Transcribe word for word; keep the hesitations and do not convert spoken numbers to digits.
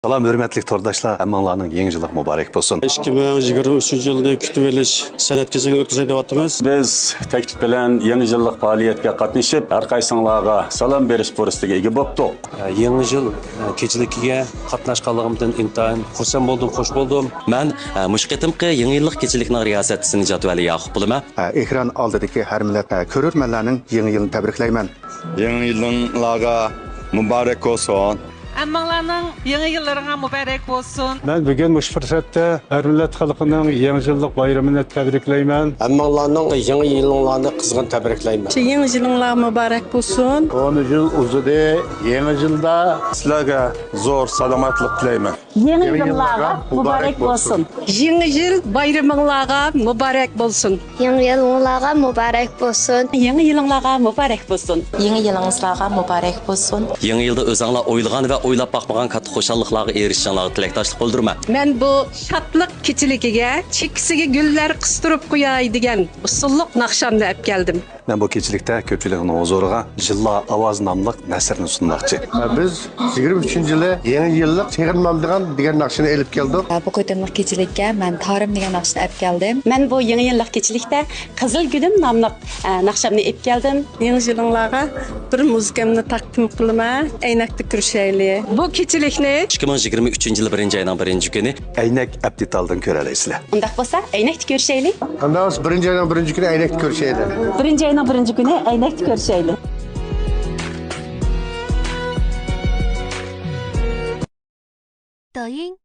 سالام، ھۆرمەتلىك تورداشلار، ھەممىڭلارنىڭ يېڭى يىللىق مۇبارەك بولسۇن. ئىككى مىڭ يىگىرمە ئۈچىنچى يىلنى كۈتۈۋېلىش سەنئەت كېچىلىكىنى ئۆتكۈزەي دەۋاتىمىز. بىز تەكلىپ بىلەن يېڭى يىللىق پائالىيەتكە قاتنىشىپ، ھەر قايسىڭلارغا سالام بېرىش پۇرسىتىگە ئىگە بوپتۇق. يېڭى يىل كېچىلىكىگە قاتناشقانلىقىمدىن ئىنتايىن خۇرسەن بولدۇم، خوش بولدۇم. مەن مۇشۇ قېتىمقى يېڭى يىللىق كېچىلىكنىڭ رىياسەتچىسى نىجات ۋەلى ياقۇپ بولىمەن. ئېكران ئالدىدىكى ھەر مىللەت كۆرۈرمەنلەرنىڭ يېڭى يىلىنى تەبرىكلەيمەن. يېڭى يىلىڭلارغا مۇبارەك بولسۇن. ھەممىڭلارنىڭ يېڭى يىللىرىڭلار مۇبارەك بولسۇن. مەن بۈگۈن مۇشۇ پۇرسەتتە ھەر مىللەت خەلقىنىڭ يېڭى يىللىق بايرىمىنى تەبرىكلەيمەن. ھەممىڭلارنىڭ يېڭى يىلىڭلارنى قىزغىن تەبرىكلەيمەن. يېڭى يىلىڭلار مۇبارەك بولسۇن. ئون يىل ئۇزىدى، يېڭى يىلدا. سىلەرگە زور سالامەتلىك تىلەيمەن. يېڭى يىلىڭلارغا مۇبارەك بولسۇن. يېڭى يىل بايرىمىڭلارغا مۇبارەك بولسۇن. يېڭى يىلىڭلارغا مۇبارەك بولسۇن. يېڭى يىلىڭلارغا مۇبارەك بولسۇن. يېڭى يىلىڭىزلارغا مۇبارەك بولسۇن. يېڭى يىلدا ئۆزەڭلار ئويلىغان ۋە ئويلاپ باقمىغان كاتتا خۇشاللىقلارغا ئېرىشىشىڭلارغا تىلەكداشلىق بىلدۈرىمەن. مەن بۇ شادلىق كېچىلىكىگە چېكىسىگە گۈللەر قىستۇرۇپ قوياي دېگەن ئۇسسۇللۇق ناخشامنى ئەپ كەلدىم. مەن بۇ كېچىلىكتە كۆپچىلىكنىڭ ھۇزۇرىغا جىللا ئاۋازى ناملىق نەسرنى سۇنماقچى. بىز يىگىرمە ئۈچىنچى يىلى يېڭى يىللىق تېغىنمامدىغان دېگەن ناخشىنى ئېلىپ كەلدۇق. بۇ قېتىملىق كېچىلىككە مەن تارىم دېگەن ناخشىنى ئەپ كەلدىم. مەن بۇ يېڭى يىللىق كېچىلىكتە قىزىل گۈلۈم ناملىق ناخشامنى ئېلىپ كەلدىم. يېڭى يىلىڭلارغا بىر مۇزىكامنى تەقدىم قىلىمەن. ئەينەكتە كۆرۈشەيلى. بۇ كېچىلىكنى ئىككى مىڭ يىگىرمە ئۈچىنچى يىل بىرىنچى ئاينىڭ بىرىنچى كۈنى ئەينەك ئەپ دېتالدىن كۆرەلەيسىلەر. ئۇنداق بولسا ئەينەكتە كۆرۈشەيلى. ئانداق بولسا بىرىنچى ئاينىڭ بىرىنچى كۈنى ئەينەكتە كۆرۈشەيلى. بىرىنچى ئاينىڭ بىرىنچى كۈنى ئەينەكتە كۆرۈشەيلى. 抖音、